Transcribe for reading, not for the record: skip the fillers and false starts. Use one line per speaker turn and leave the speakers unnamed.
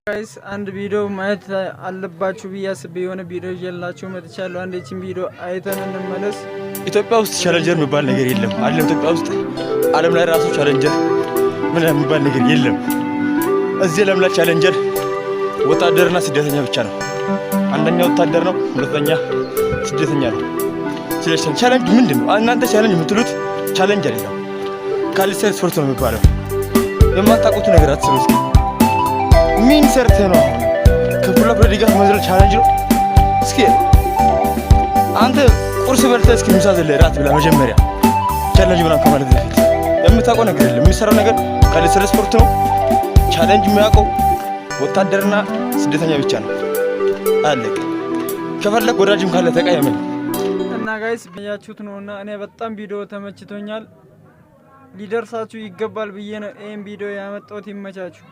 Guys፣ አንድ ቪዲዮ ማየት አለባችሁ ብዬ አስቤ የሆነ ቪዲዮ ይዤላችሁ መጥቻለሁ። አንድ ይህችን ቪዲዮ አይተን እንመለስ።
ኢትዮጵያ ውስጥ challenger የሚባል ነገር የለም። ዓለም ኢትዮጵያ ውስጥ፣ ዓለም ላይ ራሱ challenger ምን የሚባል ነገር የለም። እዚህ ዓለም ላይ challenger ወታደርና ስደተኛ ብቻ ነው። አንደኛ ወታደር ነው፣ ሁለተኛ ስደተኛ ነው። ስለዚህ challenge ምንድን ነው? እናንተ challenge የምትሉት challenge አይደለም። Calisthenics ስፖርት ነው የሚባለው። የማታውቁት ነገር አትስሩ። እስኪ ምን ሰርተህ ነው አሁን ከ pull up ድጋፍ መዝለል challenge ነው? እስኪ አንተ ቁርስ በልተህ እስኪ ምሳ ዘለህ ራት ብላ መጀመሪያ፣ challenge ምናምን ከማለት በፊት። የምታውቀው ነገር የለም። የሚሰራው ነገር calisthenics ስፖርት ነው። Challenge የሚያውቀው ወታደርና ስደተኛ ብቻ ነው። አለቀ። ከፈለግ ወዳጅም ካለ ተቀየመኝ።
እና guys፣ ያያችሁት ነው እና እኔ በጣም ቪዲዮ ተመችቶኛል። ሊደርሳችሁ ይገባል ብዬ ነው ይህን ቪዲዮ ያመጣሁት። ይመቻችሁ።